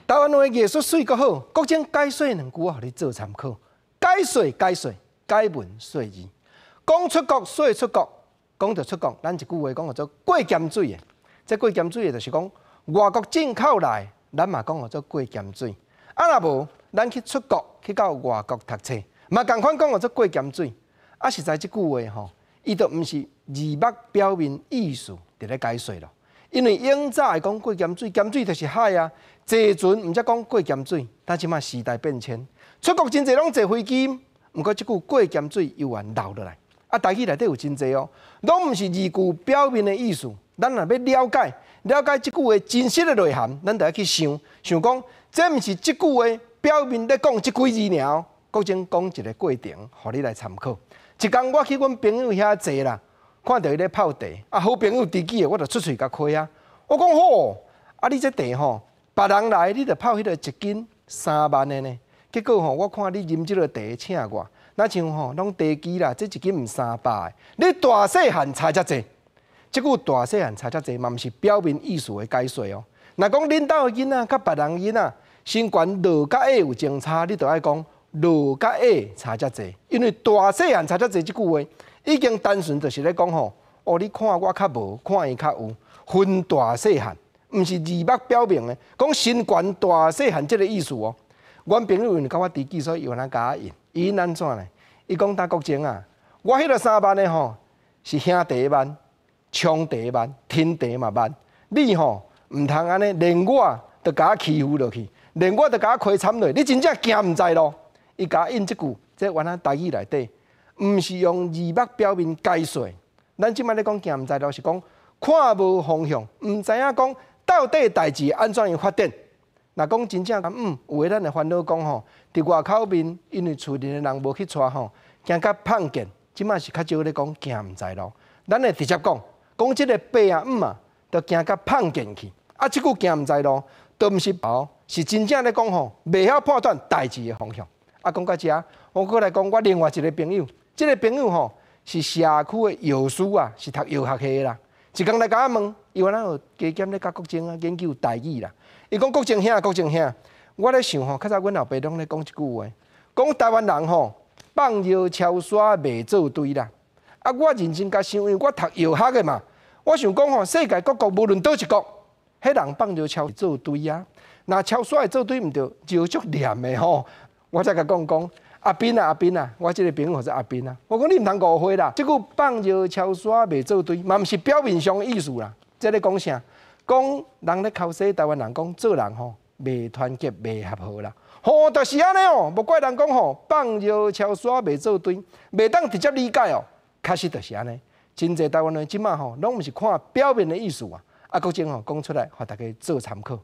台灣話藝術媠閣好，國政解說兩句，我予你做參考。解說解說，解文說字。講出國說出國，講著出國，咱一句話講叫做過鹹水的。這過鹹水的，就是講外國進口來，咱嘛講叫做過鹹水。啊，若無，咱去出國去到外國讀冊，嘛仝款講叫做過鹹水。啊，實在這句話吼，伊就毋是字幕表面意思佇咧解說咯。因為永早會講過鹹水，鹹水就是海啊。坐船毋才講過鹹水，但這馬時代變遷，出國真濟攏坐飛機，毋過這句過鹹水猶原留落來。啊，台語內底有真濟哦，攏毋是字句表面的意思。咱若欲了解了解這句話真實的內涵，咱就愛去想想講，這毋是這句話表面咧講這幾字爾。國政講一個過程，予你來參考。一工我去阮朋友遐坐啦，看著伊咧泡茶，啊，好朋友知己的，我就出喙共開啊。我講好，啊，你這茶吼，別人來你就泡彼個一斤3萬的呢。結果吼，我看你啉這個茶請我，若像吼攏茶機啦，這一斤毋300的，你大細漢差遮濟。這句大細漢差遮濟嘛，毋是表面意思的解說哦。若講恁兜的囡仔佮別人囡仔身懸落佮矮有相差，你就愛講落佮矮差遮濟，因為大細漢差遮濟這句話已經單純就是咧講吼，哦，你看我較無，看伊較有，分大細漢，毋是字幕表明的，講身懸大細漢這個意思哦。阮朋友因為佮我知己，所以伊有通共我應。伊應按怎呢？伊講焦國政啊，我彼個3萬的吼是兄弟慢、沖茶慢、添茶嘛慢。你吼毋通按呢，連我都共我欺負落去，連我都共我虧慘落，你真正行毋知路。伊共我應這句，這原來台語內底，毋是用字幕表面解說。咱這擺咧講行毋知路，是講看無方向，毋知影講到底代誌按怎樣發展。若講真正有的咱會煩惱講吼，佇外口面，因為厝裡的人無去帶吼，驚甲碰見。這擺是較少咧講行毋知路，咱會直接講，講這個爸啊姆啊，就驚甲碰見去。啊，這句行毋知路，都毋是哦，是真正咧講吼，袂曉判斷代誌的方向。啊，講到遮，我閣來講我另外一個朋友，這個朋友吼是社區的藥師啊，是讀藥學系的啦。一工來共我問，伊原來有加減咧佮國政啊研究台語啦。伊講國政兄，國政兄，我咧想吼，較早阮老爸攏咧講一句話，講台灣人吼放尿超沙袂做堆啦。啊，我認真共想，因為我讀藥學的嘛，我想講吼，世界各國無論佗一國，彼人放尿超做堆啊，若超沙會做堆，毋著尿足黏的吼。我才共講講，阿斌啊，阿斌啊，我這個朋友叫做阿斌啊。我講你毋通誤會啦，這句放尿超沙袂做堆，嘛毋是表面上的意思啦。這咧講啥？講人咧剾洗台灣人講做人吼袂團結袂合和啦。吼，就是按呢哦，無怪人講吼放尿超沙袂做堆，袂當直接理解哦。確實就是按呢，真濟台灣人這馬吼攏毋是看表面的意思啊。啊，國政吼講出來，予大家做參考。